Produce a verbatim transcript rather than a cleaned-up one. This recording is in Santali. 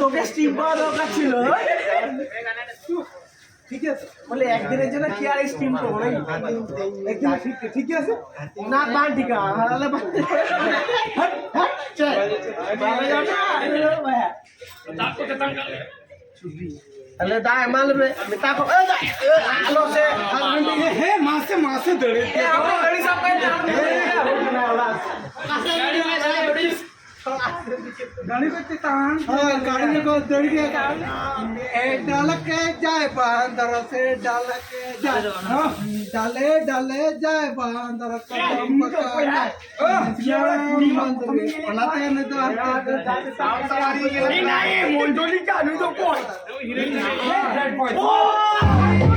তোকে স্টিম করা দরকার ছিল। ঠিক আছে, বলে একদিনের জন্য কি আর স্টিম করবো নাকি? একদিন ঠিক, ঠিক আছে, না, বান ঠিক আছে, তাহলে বান। হ্যাঁ, হ্যাঁ, চল। বাবা যাবে, আরে ভাইয়া। তাহলে দায় মাল মে, মিতা কো, এ, এ, আলো সে, হে, হে, মাসে, মাসে দড়ে। এ, আমরা গাড়ি সাফ করে দিলাম। গাড়ি করতে তান। হ্যাঁ, গাড়ি করে দড়ি দিয়ে। এ, ডালকে যায় বান্দর সে, ডালকে যায়। হ্যাঁ। ডালে, ডালে যায় বান্দর কদম। হ্যাঁ। ওনাতে এনে তো আর এই নাই, মন্ডলী জানো তো কই? ও!